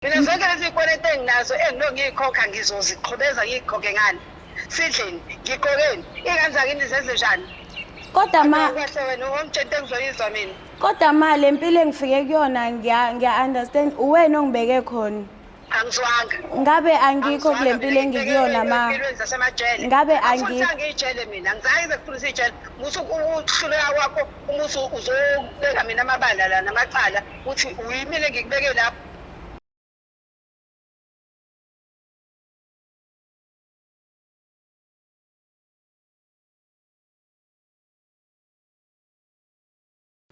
Mina zonke lezi zikweletu enginazo engilo ngiyikhokha ngizoziqhubeza ngiyikhokhe ngani? Sidleni, ngigqokeni, iy'ngane zakini zenze njani? Kodwa ma Kahle wena ungitshela into engizoyizwa mina. Kodwa ma le mpilo engifike kuyona ngiya ngiya understand uwena ongibeke khona. Angizwanga. Ngabe angikho kule mpilo engikuyona ma. Empilweni zasemajele. Ngabe angikho. Angifuni ngiyijele mina. Angizange ngize ngifune ijele. Musu ukuhluleka kwakho umusu uzobeka mina amabala la namacala uthi uyimile ngikubeke lapho.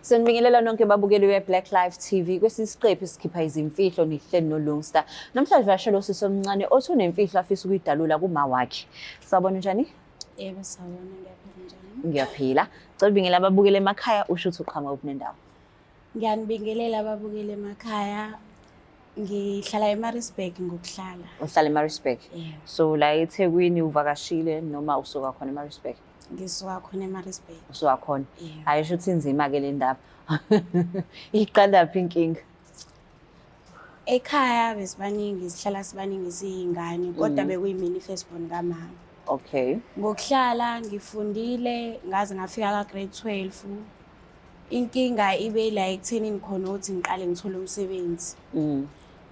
Senibingelela nonke babukeli be-Black Life TV kwesinye isiqephu sikhipha izimfihlo nihleli noLungsta. Namhlanje vashela usisi omncane othi unemfihlo afisa ukuyidalula kuma wakhe. Sawubona njani? Yebo sawubona ngiyaphila njani? Ngiyaphila. Cela ubingele ababukeli emakhaya usho ukuthi uqhamuka kuphi nendawo. Ngiyanibingelela ababukeli emakhaya. Ngihlala eMaritzburg ngokuhlala. Uhlala eMaritzburg. Yebo. So la eThekwini uvakashile noma usuka khona eMaritzburg? Ngisuka khona eMaritzburg. Usuka khona. Yebo. Hayi sho ukuthi inzima ke le ndaba. Iqala phi inkinga? Ekhaya besibaningi sihlala sibaningi siyingane kodwa bekuyimina i-firstborn kamama. Okay. Ngokuhlala ngifundile ngaze ngafika ka grade 12. Inkinga ibe la ekuthenini khona ukuthi ngiqale ngithole umsebenzi.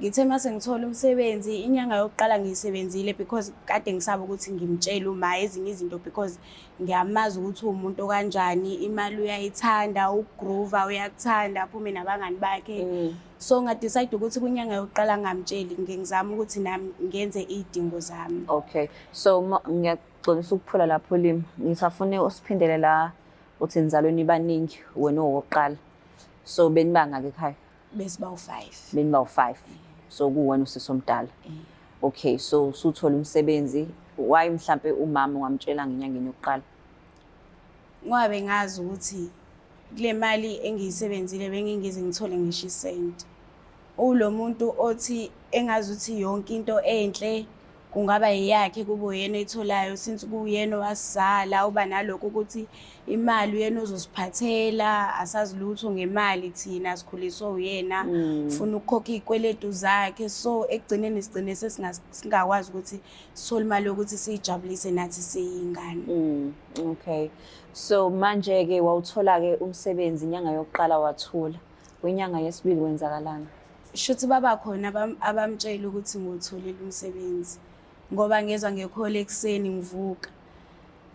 Ngithe mase ngithola umsebenzi inyanga yokuqala ngiyisebenzile because kade ngisaba ukuthi ngimtshele uma ezinye izinto because ngiyamazi ukuthi uwumuntu okanjani, imali uyayithanda, ukugroova uyakuthanda, aphume nabangani bakhe. So nga-decide ukuthi kwinyanga yokuqala ngingamtsheli, ngike ngizame ukuthi nami ngenze iy'dingo zami. Okay. So ngiyaxolisa ukuphula lapho ulimi. Ngisafuna usiphindele la uthi nizalweni baningi wena owokuqala. So benibangaki ekhaya? Besiba u-5. Beniba u-5. So kuwena usisi omdala. Okay, so usuthola umsebenzi, why mhlampe umama ungamtshela ngenyangeni yokuqala? Ngoba bengazi ukuthi kule mali engiyisebenzile bengingize ngithole ngisho isenti. Ulo muntu othi engazi ukuthi yonke into enhle kungaba eyakhe kube uyena oyitholayo since kuwuyena owasizala uba nalokho ukuthi imali uyena ozosiphathela asazi lutho ngemali thina sikhuliswe uyena ufuna ukukhokha iy'kweletu zakhe so ekugcineni sigcine singakwazi ukuthi sithole imali yokuthi siyijabulise nathi siyingane. Okay. So manje-ke wawuthola-ke umsebenzi inyanga yokuqala wathula. Kwinyanga yesibili kwenzakalani? Shuthi baba khona abamtshela ukuthi ngiwutholile umsebenzi ngoba ngezwa ngekhola ekuseni ngivuka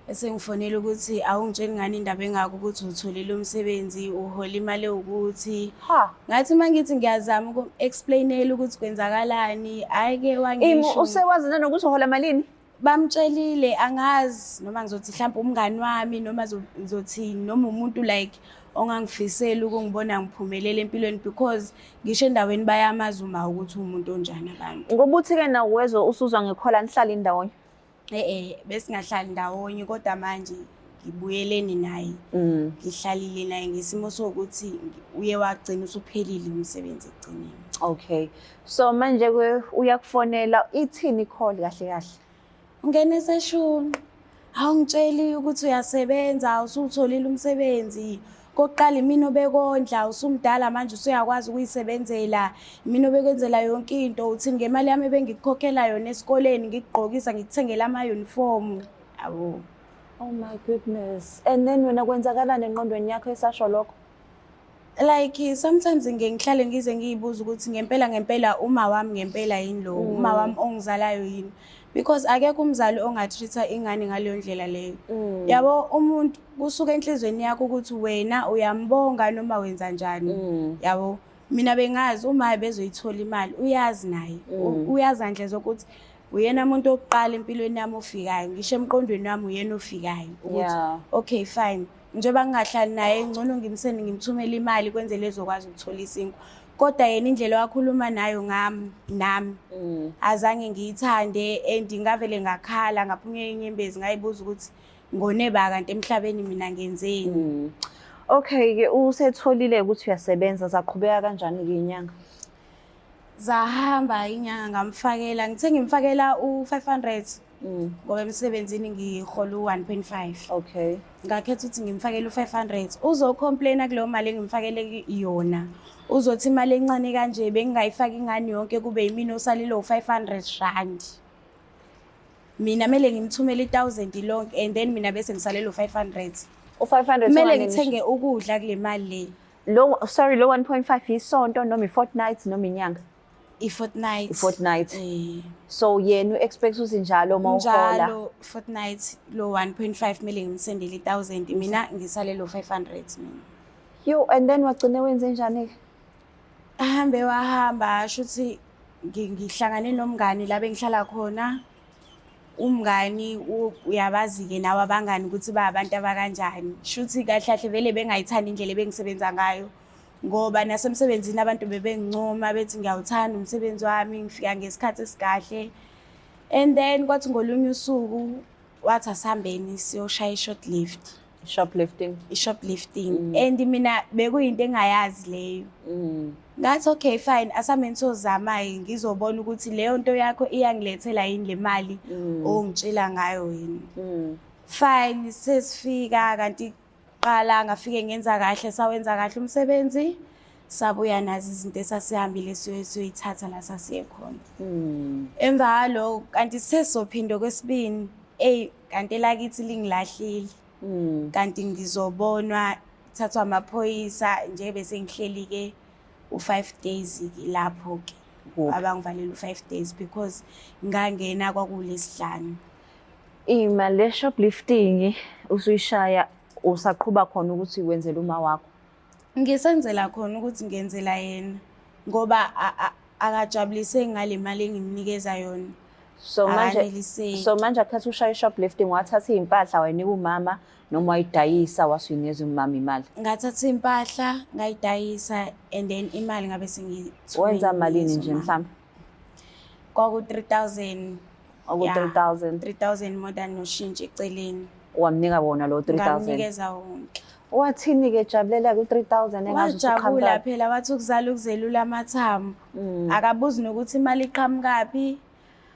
esengifonela ukuthi awungitsheli ngani indaba engako ukuthi utholile umsebenzi uhola imali ewukuthi. Ha. Ngathi uma ngithi ngiyazama uku-explainela ukuthi kwenzakalani, hhayi-ke Imo wangisho. usewazi nanokuthi uhola malini? Bamtshelile angazi noma ngizothi mhlawumbe umngani wami noma ngizothini noma umuntu like ongangifiseli ukungibona ngiphumelela empilweni because ngisho endaweni bayamazi uma ukuthi umuntu onjani abantu. Ngoba uthi-ke nawe wezwa usuzwa ngekhola nihlale ndawonye? Eh besingahlali ndawonye kodwa manje ngibuyeleni naye. Ngihlalile naye ngesimo sokuthi uye wagcina usuphelile umsebenzi ekugcineni. Okay. So manje ke uyakufonela ithini call kahle kahle? Ungene eseshuni. Awungitsheli ukuthi uyasebenza, usuwutholile umsebenzi. Kokuqala imina obekondla, usumdala manje usuyakwazi ukuyisebenzela. Imina obekwenzela yonke into. Uthini ngemali yami ebengikukhokhela yona esikoleni, ngikugqokisa, ngikuthengela ama-uniform. Yabo. Oh my goodness. And then wena kwenzakalani engqondweni yakho esasho lokho? Like sometimes ngike ngihlale ngize ngiyibuza ukuthi ngempela ngempela uma wami ngempela yini lo, uma wami ongizalayo yini. Because akekho umzali ongatreat-a ingane ngaleyo ndlela leyo. Yabo umuntu kusuka enhlizweni yakho ukuthi wena uyambonga noma wenza njani. Yabo mina bengazi uma bezoyithola imali uyazi naye. Uyazi ngandlela zokuthi uyena umuntu oqala empilweni yami ofikayo, ngisho emqondweni wami uyena ofikayo ukuthi okay fine. Njengoba ngingahlali naye ngcono ngimsende ngimthumele imali kwenzele ezokwazi ukuthola isinkwa. Kodwa yena indlela wakhuluma nayo ngami nami azange ngiyithande and ngavele ngakhala ngaphunyela inyembezi ngayibuza ukuthi ngone ba kanti emhlabeni mina ngenzeni. Okay ke usetholile ukuthi uyasebenza zaqhubeka kanjani ke inyanga? Zahamba inyanga ngamfakela ngithe ngimfakela u500. Ngoba emsebenzini ngihola u-1.5. Okay. Ngakhetha ukuthi ngimfakele u-500. Uzocomplaina kuleyo mali engimfakele yona. Uzothi imali encane kanje bengingayifaki ingane yonke kube yimina osalile u-500 rand. Mina kumele ngimthumele i-1000 lonke and then mina bese ngisalele u-500. U-500 Kumele ngithenge ukudla kule mali le. Lo, sorry, lo 1.5 isonto noma i-fortnight noma inyanga? I-fortnight. I-fortnight. Eh. So yena u-expect ukuthi njalo uma uhola Njalo fortnight lo 1.5 kumele ngimsendele i-1000, mina ngisale lo 500 mina. Yo, and then wagcine wenze njani-ke? Ahambe wahamba, shuthi ngihlangane nomngani la bengihlala khona. Umngani uyabazi-ke nawe abangani ukuthi ba abantu abakanjani. Shuthi kahle kahle vele bengayithandi indlela ebengisebenza ngayo. Ngoba nasemsebenzini abantu bebengincoma bethi ngiyawuthanda umsebenzi wami, ngifika ngesikhathi esikahle. And then kwathi ngolunye usuku wathi asihambeni siyoshaya i-short lift. Shoplifting. I-shoplifting. And mina bekuyinto engayazi leyo. Ngathi okay fine, asihambeni siyozama-ke ngizobona ukuthi leyo nto yakho iyangilethela yini le mali ongitshela ngayo yini. Fine, sesifika kanti qala ngafike ngenza kahle, sawenza kahle umsebenzi, sabuya nazo izinto esasihambile siyoyithatha la sasiye khona. Emva kwaloko kanti sesizophinda okwesibini, eyi kanti elakithi lingilahlile. Kanti ngizobonwa thathwa amaphoyisa nje bese ngihleli-ke u-5 days lapho-ke. Kuphi? Abangivalela u-5 days because ngangena kwakulesihlanu. Ima le shoplifting usuyishaya usaqhuba khona ukuthi wenzela uma wakho? Ngisenzela khona ukuthi ngenzela yena ngoba akajabuliseki ngale mali engimnikeza yona. So manje Akaneliseki. So manje akhathi ushaya shoplifting wathatha iy'mpahla wayinika umama noma wayidayisa wasuyinikeza umama imali? Ngathatha iy'mpahla ngayidayisa and then imali ngabe sengiyithumela. Wenza malini nje mhlawumbe? Kwaku 3000. Kwaku Yeah. 3000. 3000 more than noshintsho eceleni. Wamnika wona lo 3000? Ngamnikeza wonke. Wathini-ke jabulela ku-3000 engazi Wajabula usuqhamuka? phela, wathi ukuzala ukuzelula amathambo. Akabuzi nokuthi imali iqhamukaphi,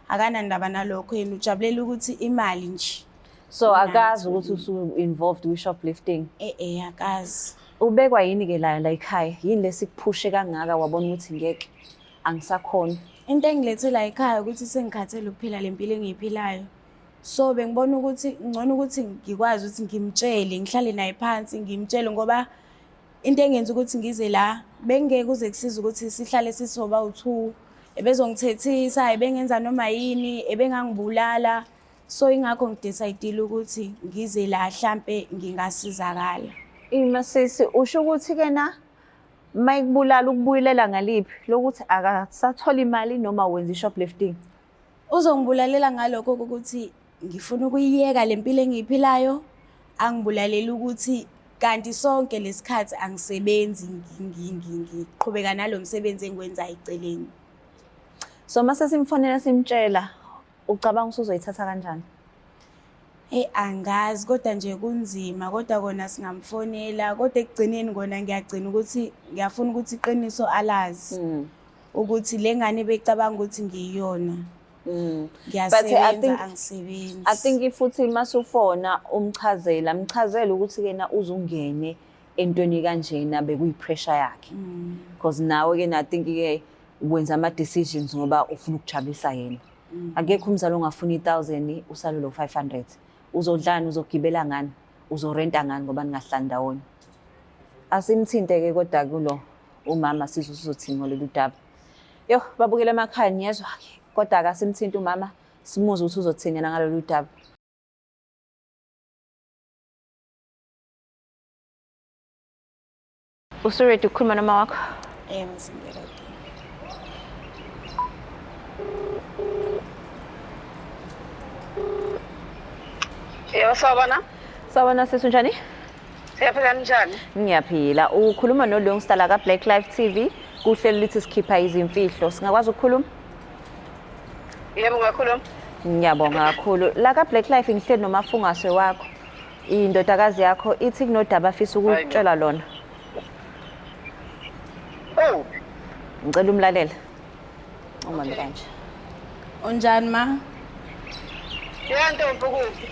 akanandaba nalokho, yena ujabulela ukuthi imali nje. So akazi ukuthi usu-involved kwi-shoplifting? Eh akazi. Ubekwa yini-ke la la ekhaya? Yini lesikuphushe kangaka wabona ukuthi ngeke angisakhoni? Into engilethe la ekhaya ukuthi sengikhathele ukuphila le mpilo engiyiphilayo. So bengibona ukuthi ngcono ukuthi ngikwazi ukuthi ngimtshele, ngihlale naye phansi ngimtshele ngoba into engenza ukuthi ngize la bengeke kuze kusize ukuthi sihlale sisoba u2, ebezongithethisa, ebengenza noma yini, ebengangibulala. So ingakho ngidecide ukuthi ngize la hlampe ngingasizakala. Ima sisi, usho ukuthi ke na mayikubulala ukubuyelela ngaliphi lokuthi akasathola imali noma wenza i-shoplifting? Uzongibulalela ngalokho ukuthi ngifuna ukuyiyeka le mpilo engiyiphilayo, angibulalela ukuthi kanti sonke lesikhathi angisebenzi, ngiqhubeka nalo msebenzi engiwenzayo eceleni. So mase simfonela simtshela, ucabanga usuzoyithatha kanjani? Hey angazi, kodwa nje kunzima, kodwa kona singamfonela, kodwa ekugcineni kona ngiyagcina ukuthi ngiyafuna ukuthi iqiniso alazi. Ukuthi le ngane becabanga ukuthi ngiyiyona. Ngiyasebenza, angisebenzi. I think futhi masufona umchazela, mchazele ukuthi kena uzungene entweni kanjena bekuyi-pressure yakhe. Because nawe ke I think ke wenza ama decisions ngoba ufuna ukujabulisa yena. Akekho umzali ongafuni 1000 usale lo 500. Uzodlana, uzogibela ngani, uzorenta ngani ngoba ningahlali ndawonye. Asimthinte ke kodwa kulo umama sizwe uzothini ngololu daba. Yo, babukele emakhaya niyezwa ke. Kodwa akasimthinte umama simuzwe ukuthi uzothini yena ngalolu daba. Usuready ukukhuluma noma wakho? Yebo, sengiready. Yebo, sawubona. Sawubona sisi, unjani? Siyaphila, njani? Ngiyaphila. Ukhuluma noLungstar la ka-Black Life TV. Kuhlelo lithi sikhipha izimfihlo. Singakwazi ukukhuluma? Yebo, ngakhuluma. Ngiyabonga kakhulu. La ka-Black Life ngihleli nomafungwase wakho. Indodakazi yakho ithi kunodaba afisa ukutshela lona. Oh. Ngicela umlalele. Umambe kanje. Unjani ma? Ya ntombi kuphi?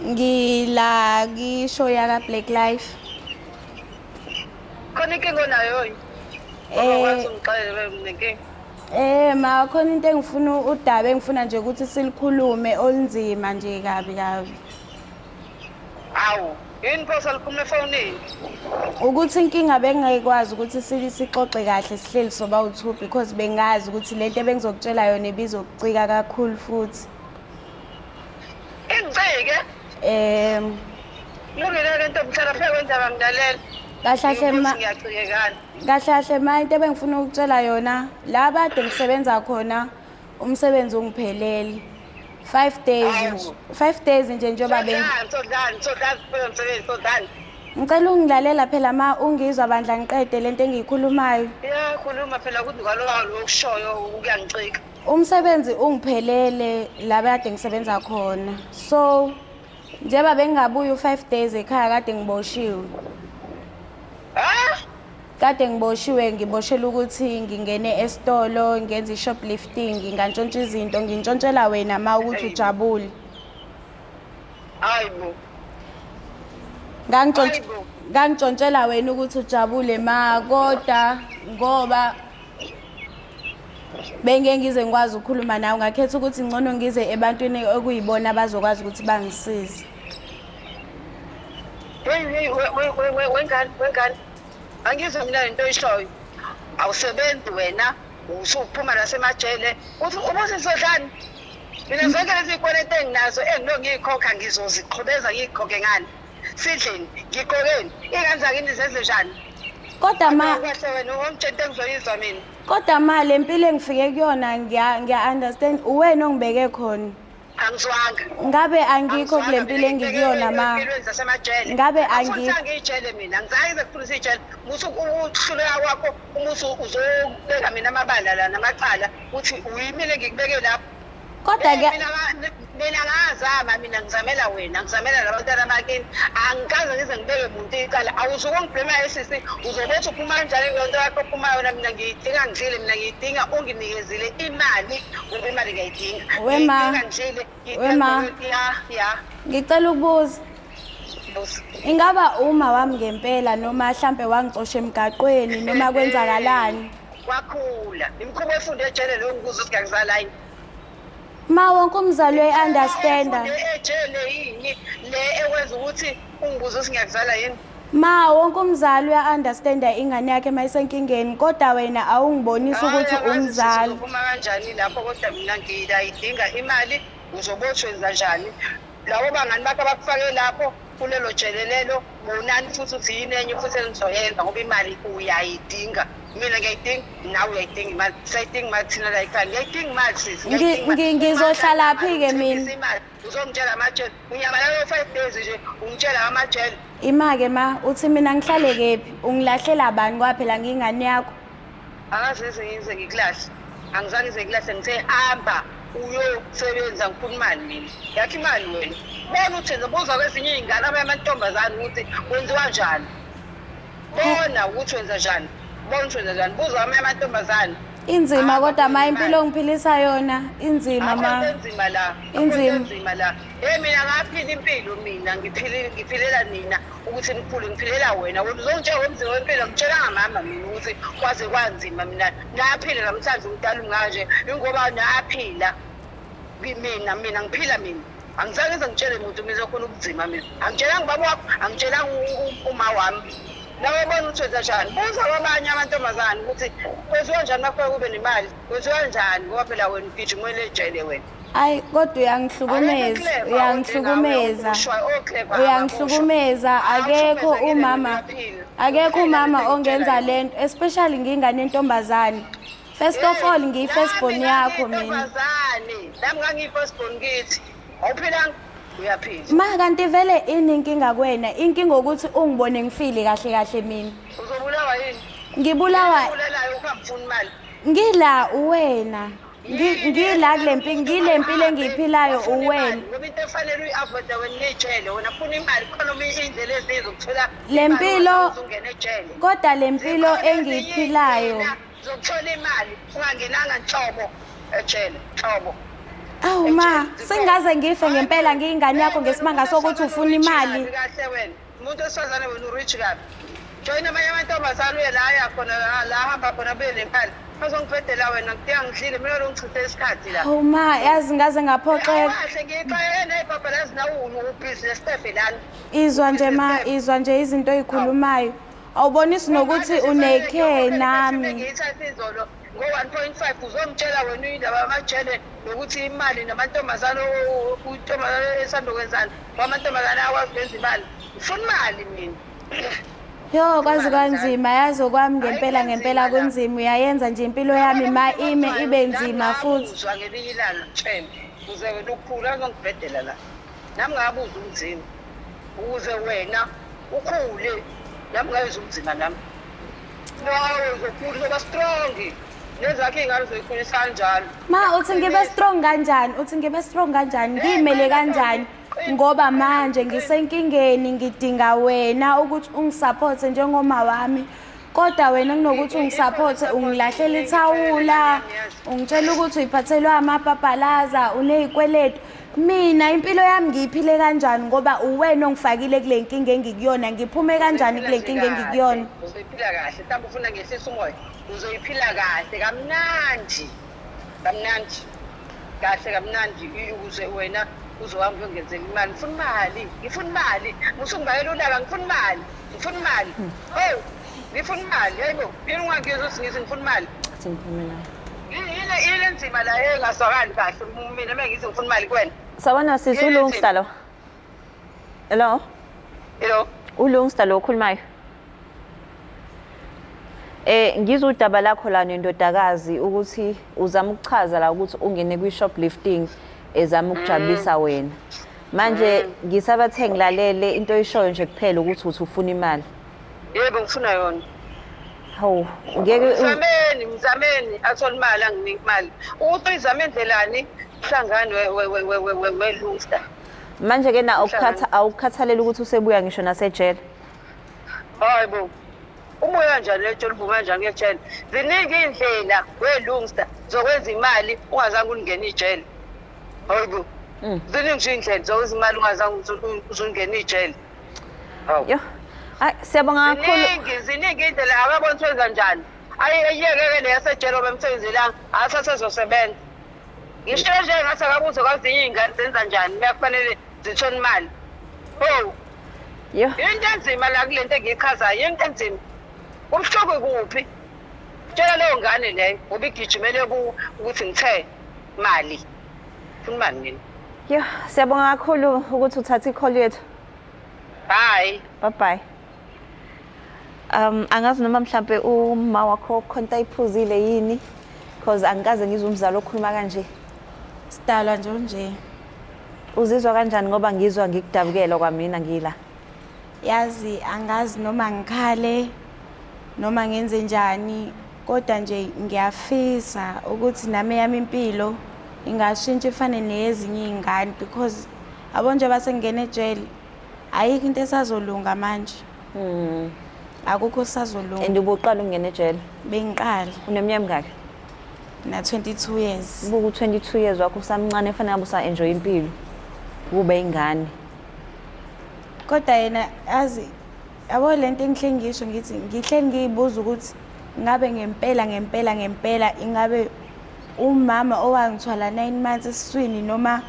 Ngila kisho yaka Black Life. Khona inkinga onayo yini? Ongakwazi ungixelele nginenkinga. Ma khona into engifuna udaba engifuna nje ukuthi silikhulume olunzima nje kabi kabi. Hawu, yini pho salikhuluma efonini? Ukuthi inkinga bengingekwazi ukuthi sixoxe kahle sihleli soba u-two because bengazi ukuthi lento ebengizokutshela yona ibizokucika kakhulu futhi. Ingicike? Kulungile-ke ntombi, hlala phezu kwendaba ngilalela. Kahle kahle ma Ngiyacikekana. Kahle kahle ma into ebengifuna ukutshela yona la kade ngisebenza khona umsebenzi ungiphelele. 5 days nje, 5 days nje njengoba Sodlani, sodlani, sodlani kuphela umsebenzi, sodlani. Ngicela ungilalela phela ma ungizwa bandla ngiqede lento engiyikhulumayo. Ya khuluma phela ukuthi kwalowa lokushoyo kuyangicika. Umsebenzi ungiphelele la kade ngisebenza khona. So njengoba bengingabuyi u-5 days ekhaya kade ngiboshiwe. Ha? Kade ngiboshiwe ngiboshela ukuthi ngingene esitolo ngenze i-shoplifting ngantshontsha izinto ngintshontshela wena ma ukuthi ujabule. Hayibo. Ngantshontshela wena ukuthi ujabule ma kodwa ngoba bengeke ngize ngikwazi ukukhuluma nawe ngakhetha ukuthi ngcono ngize ebantwini okuyibona abazokwazi ukuthi bangisize. Hey hey wengane wengane. Angizwa mina lento oyishoyo. Awusebenzi wena, usuphuma nasemajele. Uthi ubuthi sodlani? Mina zonke lezi zikweletu enginazo engilo ngiyikhokha ngizoziqhubeza ngiyikhokhe ngani? Sidleni, ngigqokeni, iy'ngane zakini zenze njani? Kodwa ma kahle wena ungitshela into engizoyizwa mina. Kodwa ma le mpilo engifike kuyona ngiya understand uwena ongibeke khona. Angizwanga. Ngabe angikho kule mpilo engikuyona ma. Ngabe angikho. Angiyitshele mina, angizange ngize kukhulisa ijele. Musu ukuhluleka kwakho umusu uzobeka mina amabala la namacala uthi uyimile ngikubeke lapho. Kodwa ke mina ngazama mina ngizamela wena, ngizamela labantwana bakini. Angikaze ngize ngibeke umuntu icala. Awuzukungiblema esisi, uzobethi uphuma kanjani kulo nto yakho ophuma yona. Mina ngiyidinga ngidlile, mina ngiyidinga unginikezile imali ngoba imali ngiyayidinga. Wema. Ngiyidinga ngidlile. Wema. Ya, ya. Ngicela ukubuza. Buza. Ingaba uma wami ngempela noma mhlambe wangicosha emgaqweni noma kwenzakalani? Kwakhula. Imikhuba efunde ejele lo ngibuza ukuthi ngiyakuzala yini. Ma wonke umzali uyayi-understanda. Ejele yini le ekwenza ukuthi ungibuze ukuthi ngiyakuzala yini? Ma wonke umzali uya-understanda ingane yakhe mayisenkingeni kodwa wena awungibonisi ukuthi umzali. Uzophuma kanjani lapho kodwa mina ngiyayidinga imali uzobotshwa wenza njani? Labo bangani bakho abakufake lapho kulelo jele lelo bonani futhi uthi yini enye futhi engizoyenza ngoba imali uyayidinga. Mina ngiyayidinga, nawe uyayidinga imali. Siyayidinga imali thina la ekhaya. Ngiyayidinga imali sisi. Ngizohlala phi-ke mina? Uzongitshela amajele. Unyamalala 5 days nje ungitshela amajele. Ima-ke ma, uthi mina ngihlale kephi? Ungilahlela bani kwaphela ngiyingane yakho? Akazize ngize ngikulahle. Angizange ngize ngikulahle ngithe hamba uyosebenza ngifuna imali mina. Yakho imali wena. Bona uthi buza kwezinye iy'ngane abanye amantombazane ukuthi kwenziwa njani. Bona ukuthi wenza njani. Bona ukuthi wenza njani. Buza amanye amantombazane. Inzima kodwa ma impilo ongiphilisa yona inzima ma. Inzima la. Inzima. Inzima la. Hey mina ngaphila impilo mina ngiphile ngiphilela nina ukuthi nikhule ngiphilela wena. Wena uzongitshela ngomzimba wempilo ngitshela ngamama mina ukuthi kwaze kwanzima mina. Naphila namhlanje umdala unganje ingoba naphila. Mina mina ngiphila mina. Angizange ngize ngitshele umuntu mina khona ubunzima mina. Angitshelanga ubaba wakho, angitshelanga uma wami. Nawe bona ukuthi wenza njani. Buza kwabanye amantombazane ukuthi kwenziwa njani makufike kube nemali. Kwenziwa njani ngoba phela wena ugijimele ejele wena. Ayi kodwa uyangihlukumeza, uyangihlukumeza. Uyangihlukumeza akekho umama. Akekho umama ongenza lento especially ngingane entombazane. First of all ngiyi-first born yakho mina. Nami ngangiyi-first born kithi. Awuphilanga? Uyaphila. Ma kanti vele ini inkinga kuwena? Inkinga ukuthi ungibone ngifile kahle kahle mina. Uzobulawa yini? Ngibulawa Ubulalayo ukuhamba imali. ngila uwena. Ngila kule mpilo, ngile mpilo engiyiphilayo uwena. Ngoba into efanele uyi-avoid wena ejele, wena funa imali khona uma indlela eziningi zokuthola Le mpilo ungena ejele. Kodwa le mpilo engiyiphilayo zokuthola imali ungangenanga nhlobo ejele, nhlobo. Awu ma, sengaze ngife ngempela ngiyingane yakho ngesimanga sokuthi ufuna imali. Kahle wena. Umuntu wesifazane wena urich kabi. Join amanye amantombazane uye la aya khona la ahamba khona abuye nemali. Bazongibhedela wena ngidinga ngidlile mina lo ngichithe isikhathi la. Awu ma, yazi ngaze ngaphoxeka. Kahle ngiyixakeke nezibhabhalazi nawe ubhizi nesicefe lana. Izwa nje ma, izwa nje izinto oyikhulumayo. Awubonisi nokuthi une-care nami. Ngiyithathe izolo ngo-1.5 uzongitshela wena indaba yamajele nokuthi imali namantombazane intombazane esandokwenzani kwamantombazane akwazi ukwenza imali. Ngifuna imali mina. Yo, kwazi kwanzima, yazi okwami ngempela ngempela kunzima. Uyayenza nje impilo yami ma ime ibe nzima futhi. Uzwa ngelinye ilanga ngitshele uze wena ukhule azongibhedela la. Nami ngabuza umzimba ukuze wena ukhule nami ngayizwa umzimba nami. Nawe uzokhula uzoba strong. Nezakho iy'ngane uzoyikhulisa kanjalo. Ma uthi ngibe strong kanjani? Uthi ngibe strong kanjani? Ngiyimele kanjani? Ngoba manje ngisenkingeni ngidinga wena ukuthi ungisupporte njengoma wami. Kodwa wena kunokuthi ungisupporte ungilahlela ithawula, ungitshela ukuthi uyiphathelwa amapapalaza, unezikweletu. Mina impilo yami ngiyiphile kanjani ngoba uwena ongifakile kule nkinga engikuyona, ngiphume kanjani kule nkinga engikuyona? Uzoyiphila kahle, mhlawumbe ufuna ngehlisa umoya. Uzoyiphila kahle kamnandi. Kamnandi. Kahle kamnandi ukuze wena uzohamba uyongenzela imali. Ngifuna imali, ngifuna imali. Musungibakela ulaka ngifuna imali. Ngifuna imali. Oh, ngifuna imali. Hayibo, yini ungangizwa ukuthi ngithi ngifuna imali? Athi ngiphume naye. Yini yini enzima la engazwakali kahle mina uma ngithi ngifuna imali kuwena. Sawubona sisi uLungsta lo. Hello? Hello. uLungsta lo okhulumayo. Ngizwa udaba lakho la nendodakazi ukuthi uzama ukuchaza la ukuthi ungene kwi-shoplifting ezama ukujabulisa wena. Manje ngisabathe ngilalele into oyishoyo nje kuphela ukuthi uthi ufuna imali. Yebo ngifuna yona. Hawu, ngeke Mzameni, mzameni athole imali anginike imali. Ukuthi uyizame endlelani hlangani we Lungsta. Manje ke na awukhatha awukhathalela ukuthi usebuya ngisho nasejele. Hayi bo. Ubuya kanjani ejele uvuka kanjani ejele? Ziningi iy'ndlela we Lungsta zokwenza imali ungazange ulingene ijele. Hayi bo. Ziningi nje iy'ndlela zokwenza imali ungazange uzungene ijele. Hawu. Yo. Ay, siyabonga kakhulu. Ziningi ziningi iy'ndlela akaboni ukuthi wenza njani. Ayiyeke-ke le yasejele ngoba emsebenzelanga asasezosebenza. Ngisho nje ngathi akabuze kwezinye iy'ngane zenza njani uma kufanele zithole imali. Oh, Yo. into enzima la kule nto engiyichazayo, into enzima. Kubuhlungu kuphi? Tshela leyo ngane leyo ngoba igijimele ku ukuthi ngithe mali. Funa imali mina. Yo, siyabonga kakhulu ukuthi uthathe i-call yethu. Bye. Bye bye. Angazi noma mhlambe uma wakho khonta iphuzile yini because angikaze ngizwe umzali okhuluma kanje. Sidalwa nje nje. Uzizwa kanjani ngoba ngizwa ngikudabukela kwamina ngila? Yazi angazi noma ngikhale noma ngenze njani kodwa nje ngiyafisa ukuthi nami yami impilo ingashintsha ifane neyezinye iy'ngane because yabo njengoba sengingena ejele ayikho into esazolunga manje. Akukho esazolunga. And ubuqala ukungena ejele? Bengiqala. Uneminyaka emingaki? Na 22 years. Ubuku 22 years wakho usamncane fanele ngabe usa-enjoy impilo. Kube ingane. Kodwa yena yazi yabo lento engihle ngisho ngithi ngihle ngiyibuza ukuthi ngabe ngempela ngempela ngempela ingabe umama owangithwala 9 months esiswini noma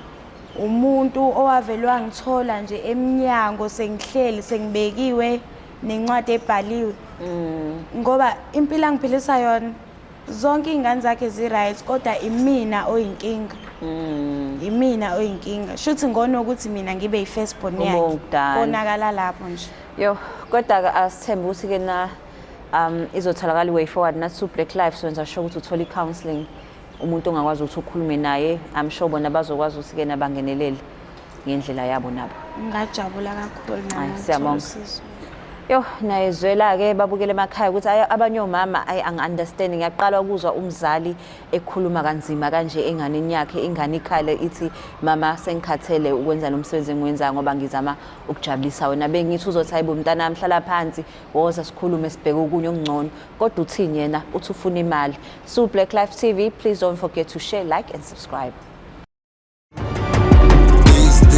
umuntu owavele wangithola nje eminyango sengihleli sengibekiwe nencwadi ebhaliwe. Ngoba impilo angiphilisa yona zonke iy'ngane zakhe zi-right kodwa imina oyinkinga. Imina oyinkinga. Shuthi ngono ukuthi mina ngibe yi-first born Ube yakhe. ungudala. Konakala lapho nje. Yo, kodwa ke asithembe ukuthi ke na izotholakala i-way forward nathi su Black Life senza sure ukuthi uthola i-counseling umuntu ongakwazi ukuthi ukhulume naye. I'm sure bona bazokwazi ukuthi ke nabangenelele ngendlela yabo nabo. Ngingajabula kakhulu nami Hayi, ukuthola siyabonga. usizo. Yo, nayezwela ke babukele emakhaya ukuthi ay abanye omama ay angi-understand ngiyaqala ukuzwa umzali ekhuluma kanzima kanje enganeni yakhe ingane ikhale ithi mama sengikhathele ukwenza lo msebenzi engiwenzayo ngoba ngizama ukujabulisa wena bengithi uzothi hayibo mntanami hlala phansi woza sikhulume sibheke okunye okungcono kodwa uthini yena uthi ufuna imali. So Black Life TV, please don't forget to share, like and subscribe.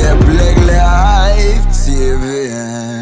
The Black Life TV.